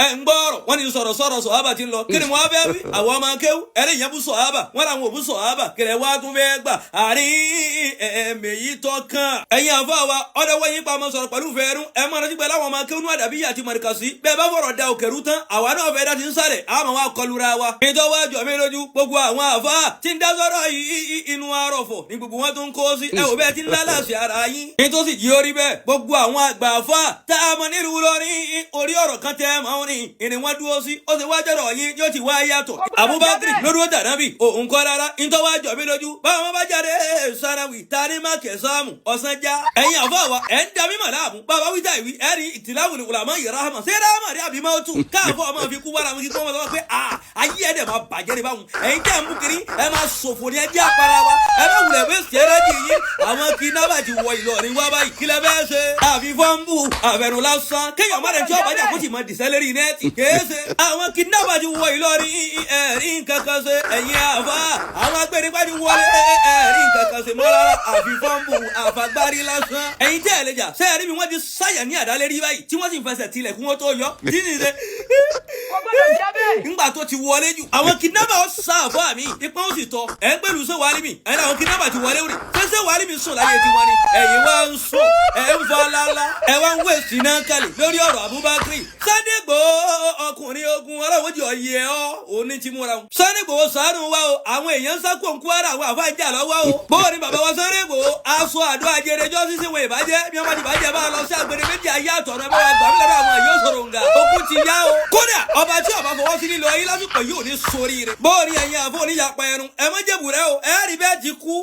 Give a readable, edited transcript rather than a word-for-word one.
Ẹ ń gbọ́ ọ̀rọ̀ wọ́n ní sọ̀rọ̀ sọ̀rọ̀ sọ̀hábà ti ń lọ. Kí ni wọ́n fẹ́ wí? Àwọn ọmọ akéwú ẹlẹ́yìn yẹn bú sọ̀hábà, wọ́n làwọn ò bú sọ̀hábà. Kẹlẹ̀ wá tún fẹ́ gbà àárín ẹ̀ẹ̀mẹ̀yì tọ́kàn. Ẹ̀yin àfa wa ọ̀dọ̀ wọ́n yín pa ọmọ sọ̀rọ̀ pẹ̀lú fẹ́ẹ́rú. Ẹ máa rántí pẹ̀lú àwọn ọmọ akéwú ní àdàbí àti mọ̀rìkàsí. Bẹ́ẹ̀ bá fọ̀rọ̀ da òkèrú tán, àwa náà fẹ́ dá ti ń sálẹ̀, àmọ́ wa kọlura wa. Ìtọ́ wa jọ mí lójú, gbogbo àwọn àfa tí ń dá sọ́rọ̀ yìí inú arọ̀fọ̀ ní gbogbo wọn tó ń kó sí. Ẹ ò bẹ́ẹ̀ ti ń lálàsì ara yín. Nítòsí jí orí bẹ́ẹ̀, gbogbo àwọn àgbà àfa tá a mọ nílùú lọ́rin orí ọ̀rọ̀ kan tẹ́ ẹ mọ́ ní ìrìn wọn dúró sí, ó sì wá jọ̀rọ̀ yín yóò ti wá yàtọ̀. Abubakar lódúró tànábì òun kọ́ rárá, ìtọ́ wá jọ mí lójú. Báwọn bá jáde sanawi tani má kẹsàmù ọ̀sán já. Ẹ̀yin àfọ wa ẹ̀ ń da mímọ̀ láàmú. Bàbá wíjà ìwí ẹ̀ rí ìtìláwùlì wùlàmọ́ yìí rahama ṣé rahama rí àbí máa tù káàfọ́ ọmọ fi kú wàrà wọn kí wọ́n sọ pé ayé ẹ̀ dẹ̀ máa bàjẹ́ ní báwọn. Ẹ̀yin tẹ́ ń mú kiri ẹ máa ṣòfò ní ẹjẹ́ àpárá wa, ẹ má wulẹ̀ wé sẹ́rẹ́jì yín. Àwọn kidnapper ti wọ Ìlọrin wá báyìí, kílẹ̀ bẹ́ẹ̀ ṣe àfi fọ́nbù àfẹnù lásán kéèyàn má rẹ̀ tí ọ̀bájà kó sì máa dìṣẹ́ lérí nẹ́ẹ̀tì kéèṣe. Àwọn kidnapper ti wọ Ìlọrin, ẹ̀rí nǹkan kan ṣe. Ẹ̀yin àfa àwọn agbẹnipa ti wọlé, ẹ̀rí nǹkan kan ṣe mọ́ rárá, àfi fọ́nbù àfagbárí lásán. Ẹ̀yin tẹ́ ẹ̀ lè jà sẹ́yìn rí mi, wọ́n ti sáyà ní àdálẹ́rí báyìí tí wọ́n sì ń fẹsẹ̀ tilẹ̀ kí wọ́n tó yọ. Tí ní ṣe Kò gbọ́dọ̀ jẹ́ bẹ́ẹ̀. Ńgbà tó ti wọlé jù, àwọn kidnapper sá àfọ́ àmì ipa ó sì tọ ẹ̀ ń pẹ̀lú sọ wàhálì mi. Ẹ̀ ní àwọn kidnapper ti wọlé rè ṣẹṣẹ wàhálì mi sùn láyé tiwọn ni. Ẹ̀yin wá ń sùn, ẹ̀ ń fa lálá, ẹ̀ wá ń wé sínú kalẹ̀ lórí ọ̀rọ̀ Abubakar. Sunday Igboho ọkùnrin ogun ọlọ́run jọ yẹ ọ́ òní ti múra wọn. Sunday Igboho ṣàánú wa o, àwọn èèyàn ń sá kó Kwara, àwọn àfáàjà lọ́wọ́ o. Bóò ni bàbá wa Sunday Igboho aṣọ àdó ajẹrẹjọ́ sísè wọn ìbàjẹ́ bí wọ́n bá ti bàjẹ́ bá lọ sí àgbèrè méjì ayé àtọ̀rọ̀ ẹ bá wa gbà mí lọ́dọ̀ àwọn èèyàn sọ̀rọ̀ ǹgà okun ti yá o. Kódà ọba tí ọba fọwọ́ sí lílọ yín lásìkò yìí ò ní sórí rẹ̀. Bóò ni ẹ̀yin àfọ oníyapa ẹnu ẹ má jẹ̀bù rẹ o, ẹ rí bẹ́ẹ̀ ti kú.